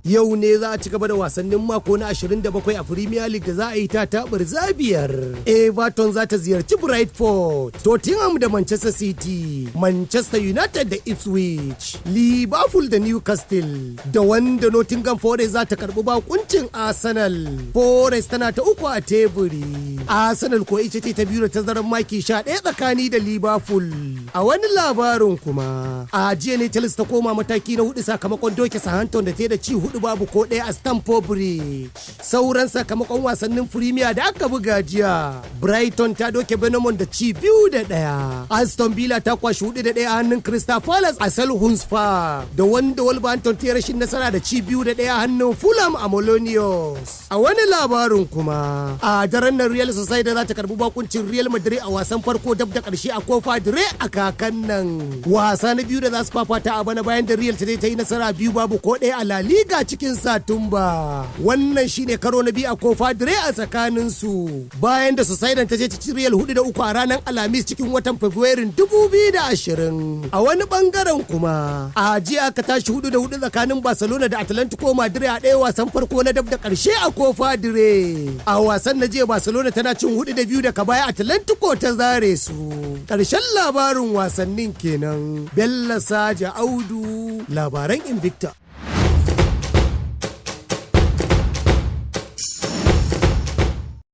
Yau ne za a ci gaba da wasannin mako na 27 a Premier League da za a yi ta tabar zabiyar. Everton za ta ziyarci Brentford, Tottenham da Manchester City, Manchester United da Ipswich, Liverpool da Newcastle, da wanda Nottingham Forest za ta karbi bakuncin Arsenal. Forest tana ta uku a teburi. Arsenal ko ita ce ta biyu da tazarar maki 11 tsakani da Liverpool. A wani labarin kuma, a jiya ne Chelsea ta koma mataki na hudu sakamakon doke Southampton da ta da ci 4-1 a Stamford Bridge. Sauran sakamakon wasannin Premier da aka buga jiya, Brighton ta doke Bournemouth da ci 2-1. Aston Villa ta kwashi 4-1 a hannun Crystal Palace a Selhurst Park. Da wanda Wolverhampton ta yi rashin nasara da ci 2-1 a hannun Fulham a Molineux. A wani labarin kuma, a daren nan Real Sociedad za ta karbi bakuncin Real Madrid a wasan farko dab da karshe a Copa del Rey a kakan nan. Wasa na biyu da za su fafata a bana bayan da Real ta yi nasara 2-1 a La Liga cikin Satumba. Wannan shine karo na biyu a Copa del Rey a tsakanin su. Bayan da Sociedad ta je ta ci Real 4-3 a ranar Alhamis cikin watan Fabrairun 2020. A wani bangaren kuma, a jiya aka tashi 4-4 tsakanin Barcelona da Atlantico Madrid a ɗaya wasan farko na dab da ƙarshe a Copa del Rey. A wasan na jiya, Barcelona tana cin 4-2, daga baya Atlantico ta zare su. Ƙarshen labarin wasannin kenan. Bello Saja Audu, labaran Invicta.